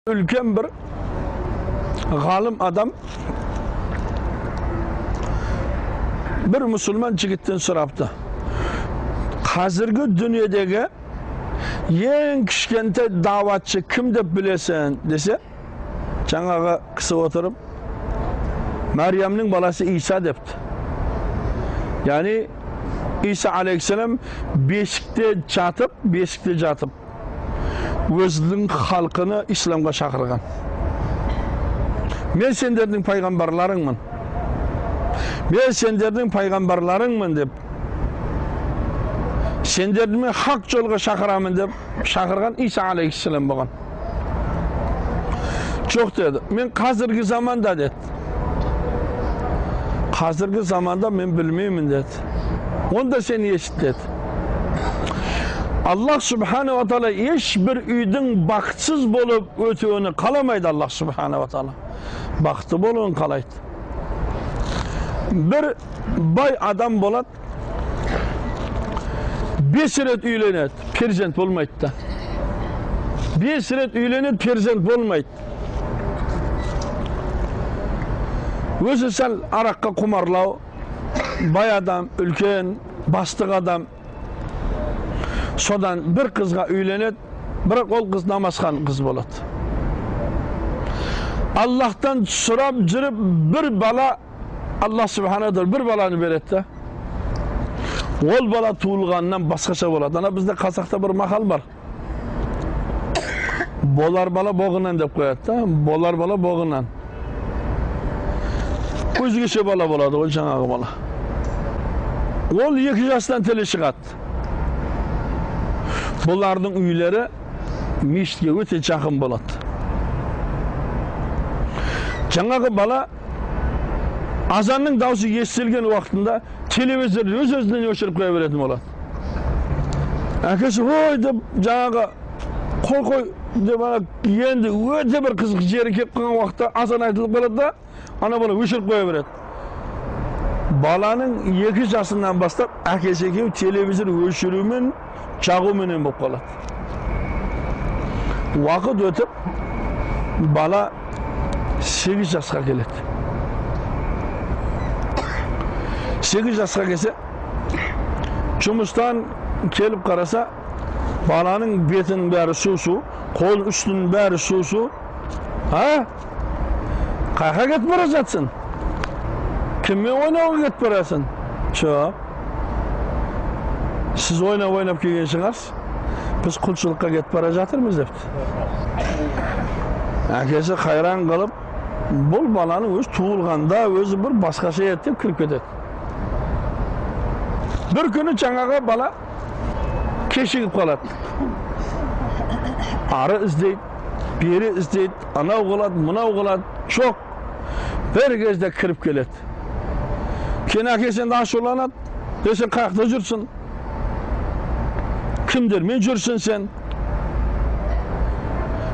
Үлкен бір ғалым адам бір мұсылман жігіттен сұрапты. Қазіргі дүниедегі ең кішкентай даватшы кім деп білесің десе, жаңағы кісі отырып, Мәриямның баласы Иса депті. Яғни Иса алейхиссалам бесікте жатып, өзінің халқыны исламға шақырған. Мен сендердің пайғамбарларыңмын. Мен сендердің пайғамбарларыңмын деп, сендерді мен хақ жолға шақырамын деп шақырған Иса алейхиссалам болған. Жоқ деді, мен қазіргі заманда деді. Қазіргі заманда мен білмеймін деді. Онда сен есіт деді. Аллах Субханала Тағала ешбір үйдің бақытсыз болып өтуini қаламайды. Аллах Субханала Тағала бақытты болуын қалайды. Бір бай адам болады, 5 рет үйленеді, перзент болмайды да. 5 рет үйленеді, перзент болмайды. Өзі сәл араққа құмарлау, бай адам, үлкен, бастық адам. Содан бір қызға үйленеді, бірақ ол қыз намазхан қыз болады. Аллахтан сұрап жүріп бір бала, Аллах Субхана Тағала бір баланы береді. Ол бала туылғаннан басқаша болады. Ана бізде қазақта бір мақал бар. Болар бала боғынан деп қояды да. Болар бала боғынан. Өзгеше бала болады ғой жаңағы бала. Ол 2 жастан тілі шығады. Бұлардың үйлері мешітке өте жақын болады. Жаңағы бала азанның даусы естілген уақытында телевизорды өз-өзінен өшіріп қоя беретін болады. Әкесі ой деп жаңағы қой қой деп ана енді өте бір қызық жері келіп қалған уақытта азан айтылып қалады да, ана бала өшіріп қоя береді. Баланың 2 жасынан бастап әкесі екеуі телевизор өшірумен жағуменен болып қалады. Уақыт өтіп бала 8 жасқа келеді. 8 жасқа келсе, жұмыстан келіп қараса, баланың бетінің бәрі су-су, қол үстінің бәрі су-су. А? Қайда кетіп бара жатсың? Кіммен ойнауға кетіп барасың? Жоқ. Сіз ойнап-ойнап келген шығарсыз. Біз құлшылыққа кетіп бара жатырмыз депті. Әкесі қайран қалып, бұл баланың өз туылғанда өзі бір басқаша еді деп кіріп кетеді. Бір күні жаңағы бала кешігіп қалады. Ары іздейді, бері іздейді, анау қалады, мынау қалады. Жоқ. Бір кезде кіріп келеді. Кейін әкесі енді ашуланады. Сен қаяқта жүрсің? Кімдермен жүрсің сен?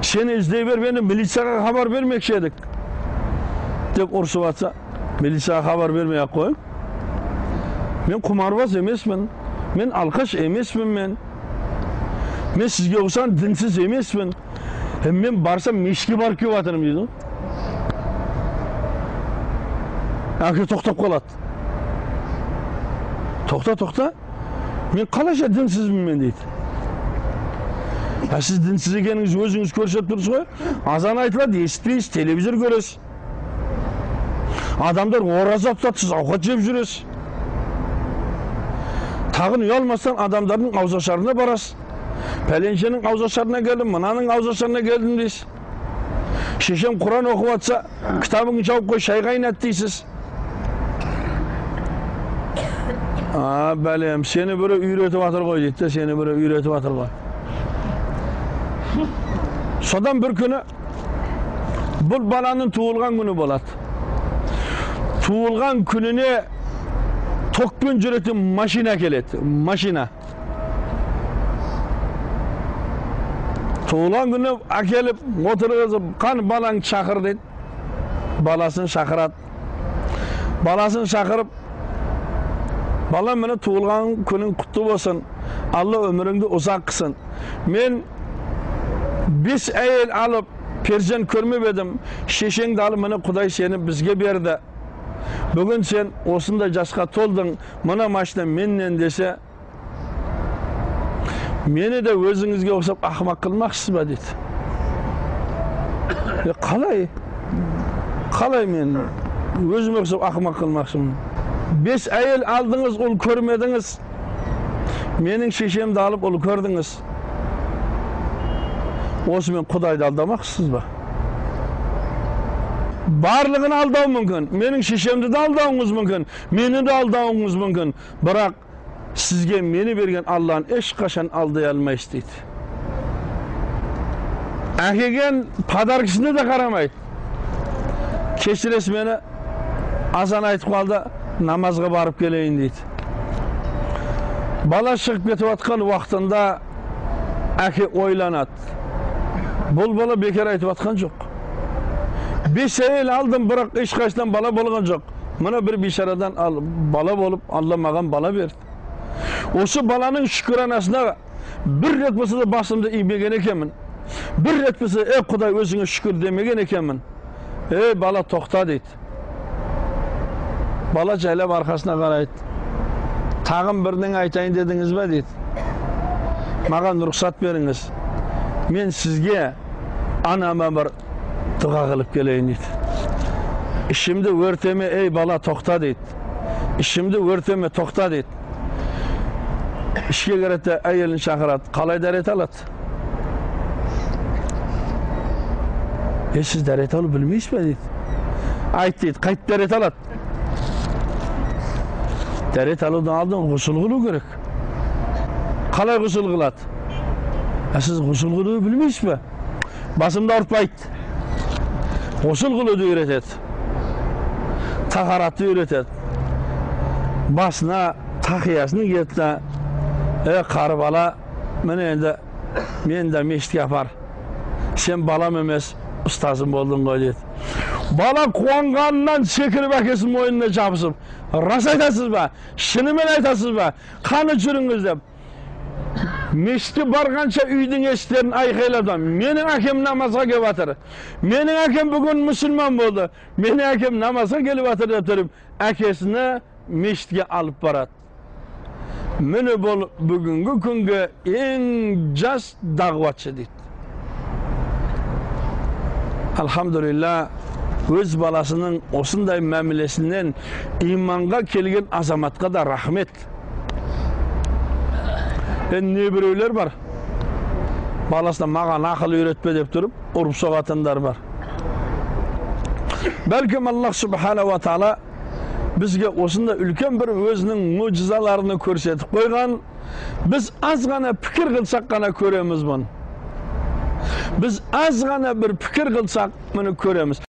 Сені іздей беріп, енді милицияға хабар бермекші едік деп ұрсып атса, милицияға хабар бермей ақ қойын. Мен құмарбаз емеспін, мен алқаш емеспін мен. Мен сізге ұқсаған дінсіз емеспін. Мен барсам мешітке барып келіп жатырмын дейді. Әке тоқтап қалады. Тоқта, тоқта. Мен қалайша дінсізбін мен дейді. А сіз дінсіз екеніңізді өзіңіз көрсетіп тұрсыз ғой. Азан айтылады, естіпейсіз, телевизор көресіз. Адамдар ораза тұтады, сіз ауқат жеп жүресіз. Тағын ұялмастан адамдардың ауызашарына барасыз. Пәленшенің ауызашарына келдім, мынаның ауызашарына келдім дейсіз. Шешем Құран оқып атса, кітабыңды жауып қой, шай қайнат дейсіз. А, бәлем, сені бірі үйретіп жатыр ғой дейді, сені бірі үйретіп жатыр ғой. Содан бір күні бұл баланың туылған күні болады. Туылған күніне токпен жүретін машина келеді. Машина. Туылған күні әкеліп отырғызып, қан балаңды шақыр дейді. Баласын шақырады. Баласын шақырып, бала міне туылған күнің құтты болсын, Алла өміріңді ұзақ қылсын. Мен 5 әйел алып, Перзент көрмеп едім, шешеңді алып, міне Құдай сені бізге берді. Бүгін сен осындай жасқа толдың, мына машина менен десе, мені де өзіңізге ұқсап ақымақ қылмақшысыз ба дейді. Қалай? Қалай мен өзіме ұқсап ақымақ қылмақшымын? 5 әйел алдыңыз, ұл көрмедіңіз. Менің шешемді алып, ұл көрдіңіз. Осымен Құдайды алдамақшысыз ба? Барлығын алдау мүмкін. Менің шешемді де алдауыңыз мүмкін. Мені де алдауыңыз мүмкін. Бірақ сізге мені берген Алланы ешқашан алдай алмайсыз дейді. Әкелген подаркісіне де қарамайды. Кешіресіз мені, азан айтып қалды, намазға барып келейін дейді. Бала шығып кетіп жатқан уақытында әке ойланады. Бұл бала бекер айтып жатқан жоқ. 5 әйел алдым, бірақ ешқайсынан бала болған жоқ. Мына бір бейшарадан бала болып, Алла маған бала берді. Осы баланың шүкіранасына бір рет болса да басымды имеген екенмін. Бір рет болса, ей Құдай өзіңе шүкір демеген екенмін. Ей бала тоқта дейді. Бала жайлап арқасына қарайды. Тағын бірдің айтайын дедіңіз бе дейді. Маған рұқсат беріңіз. Мен сізге анама бір дұға қылып келейін дейді. Ішімді өртеме, ей бала тоқта дейді. Ішімді өртеме, тоқта дейді. Ішке кіреді, әйелін шақырады. Қалай дәрет алады? Сіз дәрет алу білмейсіз бе дейді. Айт дейді, қайтып дәрет алады? Дәрет алудан алдын ғұсыл қылу керек. Қалай ғұсыл қылады? Сіз ғұсыл қылуды білмейсіз бе? Басымды ауыртпайды. Ғұсыл қылуды үйретеді. Тахаратты үйретеді. Басына тақиясын киеді. Қары бала, міне енді мен де мешітке апар. Сен балам емес, ұстазым болдың ғой дейді. Бала қуанғанынан секіріп әкесінің мойнына жабысып, рас айтасыз ба? Шынымен айтасыз ба? Қаны жүріңіз деп. Мешітке барғанша үйдің есіктерін айқайлады. Менің әкем намазға келіп жатыр. Менің әкем бүгін мұсылман болды. Менің әкем намазға келіп жатыр деп тұрып, әкесіні мешітке алып барады. Міне бұл бүгінгі күнгі ең жас дағуатшы дейді. Алхамдулилла, өз баласының осындай мәмілесінен иманға келген азаматқа да рахмет. Не біреулер бар, баласына маған ақыл үйретпе деп тұрып, ұрып соғатындар бар. Бәлкім Аллах субхана ва тағала бізге осында үлкен бір өзінің мұжизаларын көрсетіп қойған. Біз аз ғана пікір қылсақ қана көреміз бұны. Біз аз ғана бір пікір қылсақ мұны көреміз.